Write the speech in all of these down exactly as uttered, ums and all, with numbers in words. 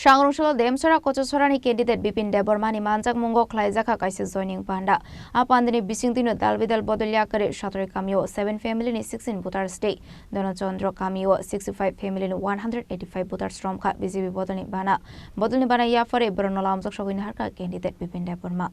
Sangrongchalo Demsora Kochasora ni candidate Bipin Debbarma ni manjak mungo khlaijak kha kaisa joining panda. A panda ni bising twi no dal bidal bodol ya kwrwi Satrai kamio seven family ni sixteen voters tei Dhanachandra kamio sixty five family ni one hundred eighty five voters rom kha B J P bodol ni bana. Bodol ni bana ya phare borok no lamjak sogwi nahar kha candidate Bipin Debbarma.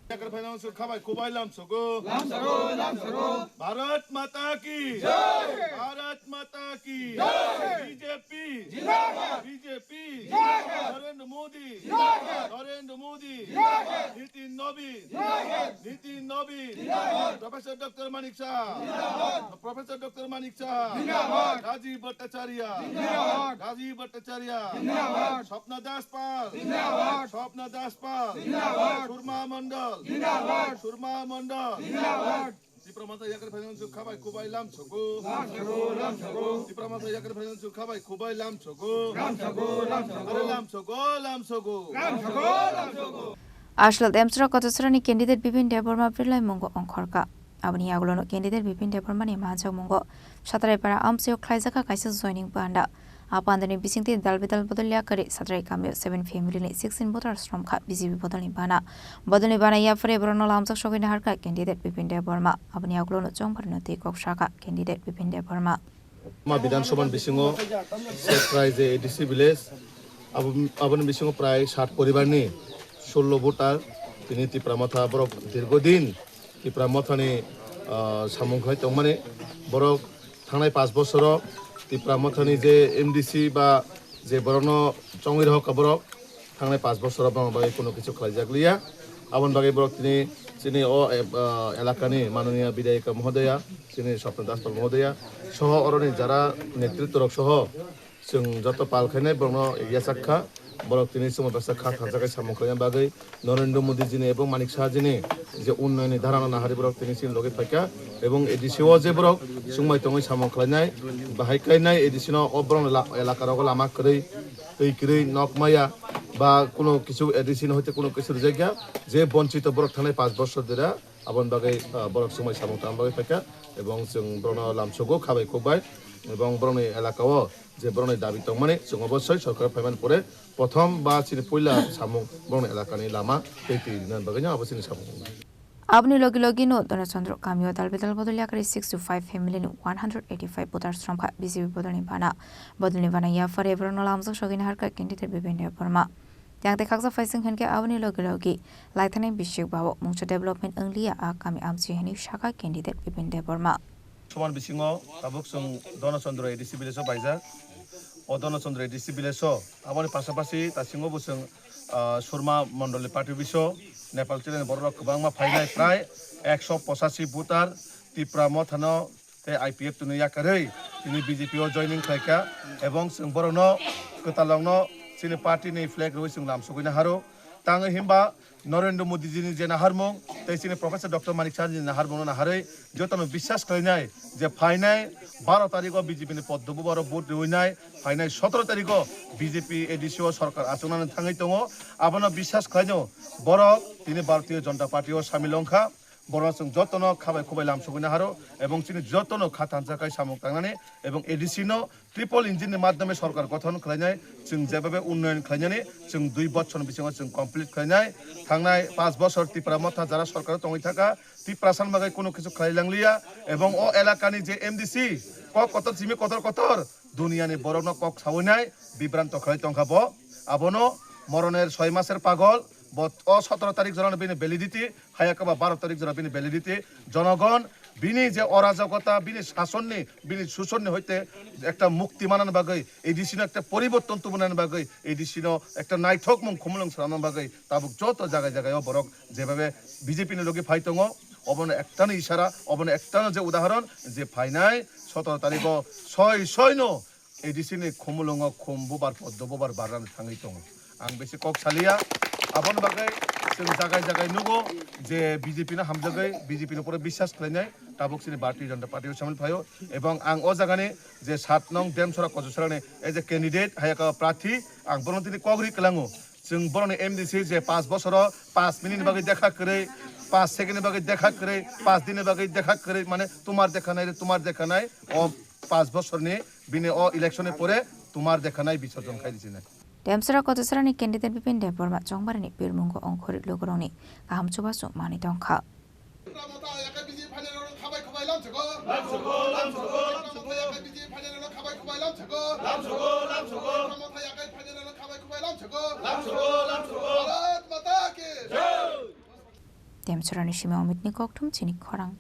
Yakar phainang suk khabai khubai lamsogo. Lamsogo, lamsogo. Bharat Mata ki jai. Bharat Mata ki jai. B J P. Jindabad. B J P. Jindabad. Narendra Modi. Jindabad. Narendra Modi. Jindabad. Nitin Nobin. Jindabad. Nitin Nobin. Jindabad. Professor Doctor Manik Saha. Jindabad. Professor Doctor Manik Saha. Jindabad. Rajiv Bhattacharya. Jindabad. Rajiv Bhattacharya. Jindabad. Swapna Das Pal. Jindabad. Swapna Das Pal. Jindabad. Surma Mandal. Jindabad. Surma Mandal. Jindabad. Tipra Motha yakar phainang suk khabai khubai lamsogo. Lamsogo, lamsogo. Tipra Motha yakar phainang suk khabai khubai lamsogo. Lamsogo, lamsogo. Are lamsogo, lamsogo. Lamsogo, lamsogo. Aswk Demsora Kochasora ni candidate Bipin Debbarma birlai mungo ongkhorkha. Aboni yagulono candidate Bipin Debbarma ni manjak mungo Satraipara amchaio khlaijak kha kaisa joining panda. A panda ni bising twi dal bidal bodol ya kwrwi Satrai kamio seven family ni sixteen voters rom kha B J P bodol ni bana. Bodol ni bana ya phare borok no lamjak sogwi nahar kha candidate Bipin Debbarma. Aboni yagulono chongbar no twi kok sakha candidate Bipin Debbarma. Ma Bidhan Sabha ni bisingo Satrai je A D C village, abo, aboni bisingo prai sat poribar ni sullo voter tini Tipra Motha borok dirgo din Tipra Mothani, ah, samung khlai tongmani borok thangnai pash bosoro Tipra Mothani je M D C ba je borokno chongwi rohorkha borok thangnai pash bosoro borokno bagwi kuno kichu khlaijak liya. Aboni bagwi borok tini chini o, eh, ah, elakani mananiya bidayika mohodoya, chini Swapna Das Pal mohodoya soho oroni jara netritworok soho Chwng joto pal khainai borokno yachak kha. Borok tini chwngno baksa kha thansa khe samung khlaina bagwi Narendra Modi jini ebong Manik Saha jini je unnayonni dharano nahari borok tini chini logi phaikha. Ebong A D C o je borok chwngbai tongwi samung khlainai, bahai kainai A D C no o borokni la-, elaka rogo lama kwrwi, twi kwrwi, nok maya ba kuno kisu A D C no hoite kuno kisu rijak ya. Je bonchito borok thangnai pash bosor dera, aboni bagwi, ah, borok chwngbai samung tangna bagwi phaikha. Ebong chwng borokno lamsogo khabai khukbai ebong borokni elaka o je borokni dabi tongmani, chwng obosoi sorkar phaimani pore prothom ba chini puila samung borokni elakani lama tei twi rina bagwino abo chini samung. Aboni logi logino Dhanachandra kamio dalbidal bodol yakarwi sixty five family ni one hundred eighty five voters romkha B J P bodolni bana. Bodolni bana yaphar borokno lamjak sogwi naharkha candidate Bipin Debbarma. Yang tei khaksa phaising hinkhe aboni logi logi laithani bisik bao mungsa development wngliya a kami amchi hinwi sakha candidate Bipin Debbarma. Soman bisingo tabuk chwng Dhanachandra A D C village o baijak. O Dhanachandra A D C village o aboni pasapasi tasingo bo chwng, ah, Surma Mondoli party office o Nepal chileni borok rok kwbangma phainai prai ekso pochashi voter Tipra Mothano tei I P F T no yakarwi chini B J P o joining khlaikha ebong chwng borokno kwtalongno chini party ni flag rwi chwng lamsogwi naharo. Tangwi himba Narendra Modi jini je naharmung tei chini Professor Doctor Manik Saha ni naharmung no naharwi jotono biswas khlainai je phainai baro tarikh o B J P ni poddo bubaro vote rwinai, phainai sotoro tarikh o B J P A D C o sorkar achuknani thangwi tongo. Abono biswas khlaino borok tini Bharatiya Janata Party o samil wngkha. Borok chwng jotono khabai khubai lamsogwi naharo ebong chini jotono kha thansa khai samung tangnani ebong A D C no triple engine ni madhyome sorkar gothon khlainai, chwng jebabe unnoyon khlainani chwng dui bochor ni bisingo chwng complete khlainai. Thangnai panch bochor Tipra Motha jara sorkar tongwi thaka, Tiprasa ni bagwi kunu kisu khlai langliya ebong o elakani je M D C kok kotor simi kotor kotor duniyani borokno kok sawinai bibranto khlai tongkha bo. Abono moroner soi maser pagol, bo o sotoro tarik jorano bini validity, hayakaba baro tarik jora bini validity. Jonogon bini je orajokota, bini sasonni, bini susonni hoite ekta mukti manani bagwi, A D C no ekta poriborton tubunani bagwi, A D C no ekta naithokmung khumulwng swnamna bagwi tabuk joto jaga jaga o borok jebabe B J P ni logi phai tongo, obono ektano isara, obono ektano je udahoron je phainai sotoro tarikh o soi soi no A D C ni khumulwngo khum bubar poddo bubar barrani thangwi tongo. Ang bisi kok saliya. Aboni bagwi chwng jagai jagai nugo je B J P no hamjagwi, B J P no pura biswas khlainai tabuk chini Bharatiya Janata Party o samil phaio. Ebong ang o jagani je sat nong Demsora Kochasarani as a candidate, hayaka prarthi, ang bono tini kok ri kwlango. Chwng borokni M D C je panch bosoro panch minute ni bagwi dekha kwrwi, panch second ni bagwi dekha kwrwi, panch din ni bagwi dekha kwrwi, mane tumar dekha nai re, tumar dekha nai. O panch bosorni bini o election ni pore tumar dekha nai bisorjon khai di sinai. Demsara Kotasarani candidate Bipin Debbarma chongbarini pirmungo ongkhorwi lukurokni kaham chubachu manwi tongkha. Demsarani simi Omitni kokthum chini khorang.